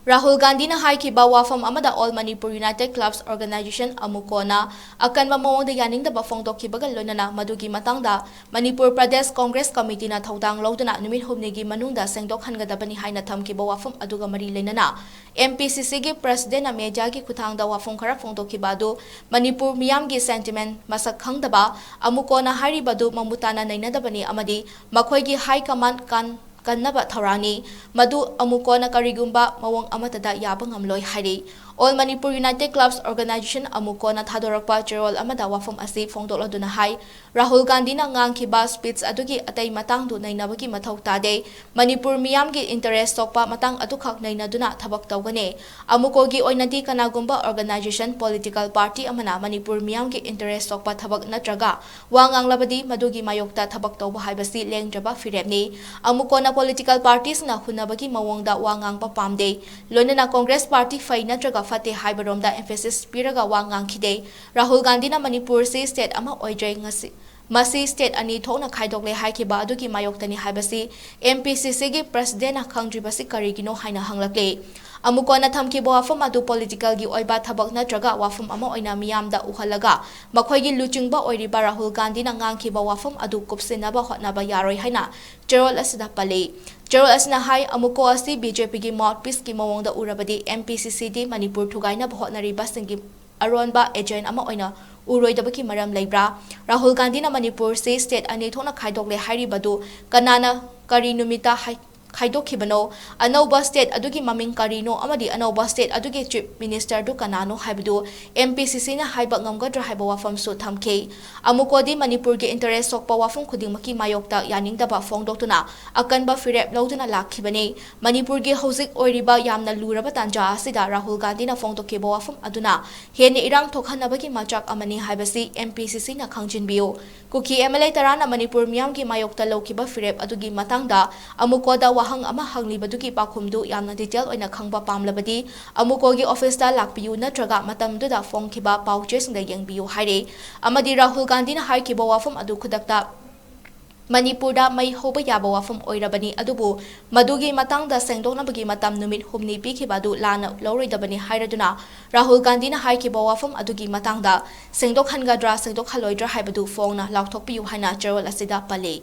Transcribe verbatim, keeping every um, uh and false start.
ꯔꯥꯍꯨꯜ ꯒꯥꯟꯙꯤꯅ ꯍꯥꯏꯈꯤꯕ ꯋꯥꯐꯝ ꯑꯃꯗ All Manipur United Clubs Organisation, ꯑꯃꯨꯀꯣꯅ ꯑꯀꯟꯕ ꯃꯑꯣꯡꯗ ꯌꯥꯅꯤꯡꯗꯕ ꯐꯣꯡꯗꯣꯛꯈꯤꯕꯒ ꯂꯣꯏꯅꯅ ꯃꯗꯨꯒꯤ ꯃꯇꯥꯡꯗ ꯃꯅꯤꯄꯨꯔ ꯄ꯭ꯔꯗꯦꯁ ꯀꯣꯡꯒ꯭ꯔꯦꯁ ꯀꯃꯤꯇꯤꯅ ꯊꯧꯗꯥꯡ ꯂꯧꯗꯨꯅ ꯅꯨꯃꯤꯠ ꯍꯨꯝꯅꯤꯒꯤ ꯃꯅꯨꯡꯗ ꯁꯦꯡꯗꯣꯛꯍꯟꯒꯗꯕꯅꯤ ꯍꯥꯏꯅ ꯊꯝꯈꯤꯕ ꯋꯥꯐꯝ ꯑꯗꯨꯒ ꯃꯔꯤ ꯂꯩꯅꯅ M P C C ꯒꯤ ꯄ꯭ꯔꯁꯤꯗꯦꯟꯅ ꯃꯦꯗꯤꯌꯥꯒꯤ ꯈꯨꯠꯊꯥꯡꯗ ꯋꯥꯐꯝ ꯈꯔ ꯐꯣꯡꯗꯣꯛꯈꯤꯕ ꯑꯗꯨ ꯃꯅꯤꯄꯨꯔ ꯃꯤꯌꯥꯝꯒꯤ ꯁꯦꯟꯇꯤꯃꯦꯟ ꯃꯁꯛ ꯈꯪꯗꯕ ꯑꯃꯨꯀꯣꯅ ꯍꯥꯏꯔꯤꯕꯗꯨ ꯃꯃꯨꯠ ꯇꯥꯅ ꯅꯩꯅꯗꯕꯅꯤ ꯑꯃꯗꯤ ꯃꯈꯣꯏꯒꯤ ꯍꯥꯏ ꯀꯃꯥꯟ ꯀꯟ-, ꯀꯟꯅꯕ ꯊꯧꯔꯥꯡꯅꯤ꯫ ꯃꯗꯨ ꯑꯃꯨꯀꯣꯅ ꯀꯔꯤꯒꯨꯝꯕ ꯃꯑꯣꯡ ꯑꯃꯠꯇꯗ ꯌꯥꯕ ꯉꯝꯂꯣꯏ ꯍꯥꯏꯔꯤ꯫ All Manipur United Clubs Organisation, ꯑꯃꯨꯀꯣꯅ ꯊꯥꯗꯣꯔꯛꯄ ꯆꯦꯔꯣꯜ ꯑꯃꯗ ꯋꯥꯐꯝ ꯑꯁꯤ ꯐꯣꯡꯗꯣꯛꯂꯗꯨꯅ ꯍꯥꯏ, ꯔꯥꯍꯨꯜ ꯒꯥꯟꯙꯤꯅ ꯉꯥꯡꯈꯤꯕ ꯁ꯭ꯄꯤꯆ ꯑꯗꯨꯒꯤ ꯑꯇꯩ ꯃꯇꯥꯡꯗꯨ ꯅꯩꯅꯕꯒꯤ ꯃꯊꯧ ꯇꯥꯗꯦ꯫ ꯃꯅꯤꯄꯨꯔ ꯃꯤꯌꯥꯝꯒꯤ ꯏꯟꯇꯔꯦꯁ ꯁꯣꯛꯄ ꯃꯇꯥꯡ ꯑꯗꯨꯈꯛ ꯅꯩꯅꯗꯨꯅ ꯊꯕꯛ ꯇꯧꯒꯅꯤ꯫ ꯑꯃꯨꯀꯣꯒꯤ ꯑꯣꯏꯅꯗꯤ ꯀꯅꯥꯒꯨꯝꯕ ꯑꯣꯔꯒꯅꯥꯏꯖꯦꯁꯟ, ꯄꯣꯂꯤꯇꯤꯀꯦꯜ ꯄꯥꯔꯇꯤ ꯑꯃꯅ ꯃꯅꯤꯄꯨꯔ ꯃꯤꯌꯥꯝꯒꯤ ꯏꯟꯇꯔꯦꯁ ꯁꯣꯛꯄ ꯊꯕꯛ ꯅꯠꯇ꯭ꯔꯒ ꯋꯥ ꯉꯥꯡꯂꯕꯗꯤ ꯃꯗꯨꯒꯤ ꯃꯥꯌꯣꯛꯇ ꯊꯕꯛ ꯇꯧꯕ ꯍꯥꯏꯕꯁꯤ ꯂꯦꯡꯗ꯭ꯔꯕ ꯐꯤꯔꯦꯞꯅꯤ꯫ ꯑꯃꯨꯀꯣꯅ ꯄꯣꯂꯤꯇꯤꯀꯦꯜ ꯄꯥꯔꯇꯤꯁꯤꯡꯅ ꯍꯨꯟꯅꯕꯒꯤ ꯃꯑꯣꯡꯗ ꯋꯥ ꯉꯥꯡꯕ ꯄꯥꯝꯗꯦ꯫ ꯂꯣꯏꯅꯅ ꯀꯣꯡꯒ꯭ꯔꯦꯁ ꯄꯥꯔꯇꯤ ꯐꯩ ꯅꯠꯇ꯭ꯔꯒ ꯐꯠꯇꯦ ꯍꯥꯏꯕꯔꯣꯝꯗ emphasis ꯄꯤꯔꯒ ꯋꯥ ꯉꯥꯡꯈꯤꯗꯦ꯫ ꯔꯥꯍꯨꯜ ꯒꯥꯟꯙꯤꯅ ꯃꯅꯤꯄꯨꯔꯁꯤ ꯁ꯭ꯇꯦꯠ ꯑꯃ ꯑꯣꯏꯗ꯭ꯔꯦ, ꯉꯁꯤ ꯃꯁꯤ ꯁ꯭ꯇꯦꯠ ꯑꯅꯤ ꯊꯣꯛꯅ ꯈꯥꯏꯗꯣꯛꯂꯦ ꯍꯥꯏꯈꯤꯕ ꯑꯗꯨꯒꯤ ꯃꯥꯌꯣꯛꯇꯅꯤ ꯍꯥꯏꯕꯁꯤ M P C C ꯒꯤ ꯄ꯭ꯔꯁꯤꯗꯦꯟꯅ ꯈꯪꯗ꯭ꯔꯤꯕꯁꯤ ꯀꯔꯤꯒꯤꯅꯣ ꯍꯥꯏꯅ ꯍꯪꯂꯛꯂꯤ꯫ ꯑꯃꯨꯀꯣꯅ ꯊꯝꯈꯤꯕ ꯋꯥꯐꯝ ꯑꯗꯨ ꯄꯣꯂꯤꯇꯤꯀꯦꯜꯒꯤ ꯑꯣꯏꯕ ꯊꯕꯛ ꯅꯠꯇ꯭ꯔꯒ ꯋꯥꯐꯝ ꯑꯃ ꯑꯣꯏꯅ ꯃꯤꯌꯥꯝꯗ ꯎꯍꯜꯂꯒ ꯃꯈꯣꯏꯒꯤ ꯂꯨꯆꯤꯡꯕ ꯑꯣꯏꯔꯤꯕ ꯔꯥꯍꯨꯜ ꯒꯥꯟꯙꯤꯅ ꯉꯥꯡꯈꯤꯕ ꯋꯥꯐꯝ ꯑꯗꯨ ꯀꯨꯞꯁꯤꯟꯅꯕ ꯍꯣꯠꯅꯕ ꯌꯥꯔꯣꯏ ꯍꯥꯏꯅ ꯆꯦꯔꯣꯜ ꯑꯁꯤꯗ ꯄꯜꯂꯤ꯫ ꯆꯦꯔꯣꯜ ꯑꯁꯤꯅ ꯍꯥꯏ, ꯑꯃꯨꯀꯣ ꯑꯁꯤ B J P ꯒꯤ mouthpiece ꯀꯤ ꯃꯑꯣꯡꯗ ꯎꯔꯕꯗꯤ M P C C ꯗꯤ ꯃꯅꯤꯄꯨꯔ ꯊꯨꯒꯥꯏꯅꯕ ꯍꯣꯠꯅꯔꯤꯕꯁꯤꯡꯒꯤ ꯑꯔꯣꯟꯕ agent ꯑꯃ ꯑꯣꯏꯅ ꯎꯔꯣꯏꯗꯕꯒꯤ ꯃꯔꯝ ꯂꯩꯕ꯭ꯔꯥ? ꯔꯥꯍꯨꯜ ꯒꯥꯟꯙꯤꯅ ꯃꯅꯤꯄꯨꯔꯁꯤ ꯁ꯭ꯇꯦꯠ ꯑꯅꯤ ꯊꯣꯛꯅ ꯈꯥꯏꯗꯣꯛꯂꯦ ꯍꯥꯏꯔꯤꯕꯗꯨ ꯀꯅꯥꯅ ꯀꯔꯤ ꯅꯨꯃꯤꯠꯇ ꯍꯥꯏ-, ꯈꯥꯏꯗꯣꯛꯈꯤꯕꯅꯣ? ꯑꯅꯧꯕ ꯁ꯭ꯇꯦꯠ ꯑꯗꯨꯒꯤ ꯃꯃꯤꯡ ꯀꯔꯤꯅꯣ ꯑꯃꯗꯤ ꯑꯅꯧꯕ ꯁ꯭ꯇꯦꯠ ꯑꯗꯨꯒꯤ ꯆꯤꯐ ꯃꯤꯅꯤꯁꯇꯔꯗꯨ ꯀꯅꯥꯅꯣ ꯍꯥꯏꯕꯗꯨ M P C C ꯅ ꯍꯥꯏꯕ ꯉꯝꯒꯗ꯭ꯔꯥ ꯍꯥꯏꯕ ꯋꯥꯐꯝꯁꯨ ꯊꯝꯈꯤ꯫ ꯑꯃꯨꯀꯣꯗꯤ ꯃꯅꯤꯄꯨꯔꯒꯤ ꯏꯟꯇꯔꯦꯁ ꯁꯣꯛꯄ ꯋꯥꯐꯝ ꯈꯨꯗꯤꯡꯃꯛꯀꯤ ꯃꯥꯌꯣꯛꯇ ꯌꯥꯅꯤꯡꯗꯕ ꯐꯣꯡꯗꯣꯛꯇꯨꯅ ꯑꯀꯟꯕ ꯐꯤꯔꯦꯞ ꯂꯧꯗꯨꯅ ꯂꯥꯛꯈꯤꯕꯅꯤ꯫ ꯃꯅꯤꯄꯨꯔꯒꯤ ꯍꯧꯖꯤꯛ ꯑꯣꯏꯔꯤꯕ ꯌꯥꯝꯅ ꯂꯨꯔꯕ ꯇꯥꯟꯖꯥ ꯑꯁꯤꯗ ꯔꯥꯍꯨꯜ ꯒꯥꯟꯙꯤꯅ ꯐꯣꯡꯗꯣꯛꯈꯤꯕ ꯋꯥꯐꯝ ꯑꯗꯨꯅ ꯍꯦꯟꯅ ꯏꯔꯥꯡ ꯊꯣꯛꯍꯟꯅꯕꯒꯤ ꯃꯆꯥꯛ ꯑꯃꯅꯤ ꯍꯥꯏꯕꯁꯤ M P C C ꯅ ꯈꯪꯖꯤꯟꯕꯤꯌꯨ꯫ ꯀꯨꯀꯤ M L A ꯇꯔꯥꯅ ꯃꯅꯤꯄꯨꯔ ꯃꯤꯌꯥꯝꯒꯤ ꯃꯥꯌꯣꯛꯇ ꯂꯧꯈꯤꯕ ꯐꯤꯔꯦꯞ ꯑꯗꯨꯒꯤ ꯃꯇꯥꯡꯗ ꯑꯃꯨꯀꯣꯗ ꯋꯥꯍꯪ ꯑꯃ ꯍꯪꯂꯤꯕꯗꯨꯒꯤ ꯄꯥꯎꯈꯨꯝꯗꯨ ꯌꯥꯝꯅ detail ꯑꯣꯏꯅ ꯈꯪꯕ ꯄꯥꯝꯂꯕꯗꯤ ꯑꯃꯨꯀꯣꯒꯤ office ꯇ ꯂꯥꯛꯄꯤꯌꯨ ꯅꯠꯇ꯭ꯔꯒ ꯃꯇꯝꯗꯨꯗ ꯐꯣꯡꯈꯤꯕ ꯄꯥꯎꯆꯦꯁꯤꯡꯗ ꯌꯦꯡꯕꯤꯌꯨ ꯍꯥꯏꯔꯤ꯫ ꯑꯃꯗꯤ ꯔꯥꯍꯨꯜ ꯒꯥꯟꯙꯤꯅ ꯍꯥꯏꯈꯤꯕ ꯋꯥꯐꯝ ꯑꯗꯨ ꯈꯨꯗꯛꯇ ꯃꯅꯤꯄꯨꯔꯗ ꯃꯩ ꯍꯧꯕ ꯌꯥꯕ ꯋꯥꯐꯝ ꯑꯣꯏꯔꯕꯅꯤ, ꯑꯗꯨꯕꯨ ꯃꯗꯨꯒꯤ ꯃꯇꯥꯡꯗ ꯁꯦꯡꯗꯣꯛꯅꯕꯒꯤ ꯃꯇꯝ ꯅꯨꯃꯤꯠ ꯍꯨꯝꯅꯤ ꯄꯤꯈꯤꯕ ꯑꯗꯨ ꯂꯥꯟꯅ ꯂꯧꯔꯣꯏꯗꯕꯅꯤ ꯍꯥꯏꯔꯗꯨꯅ ꯔꯥꯍꯨꯜ ꯒꯥꯟꯙꯤꯅ ꯍꯥꯏꯈꯤꯕ ꯋꯥꯐꯝ ꯑꯗꯨꯒꯤ ꯃꯇꯥꯡꯗ ꯁꯦꯡꯗꯣꯛꯍꯟꯒꯗ꯭ꯔꯥ ꯁꯦꯡꯗꯣꯛꯍꯜꯂꯣꯏꯗ꯭ꯔꯥ ꯍꯥꯏꯕꯗꯨ ꯐꯣꯡꯅ ꯂꯥꯎꯊꯣꯛꯄꯤꯌꯨ ꯍꯥꯏꯅ ꯆꯦꯔꯣꯜ ꯑꯁꯤꯗ ꯄꯜꯂꯤ꯫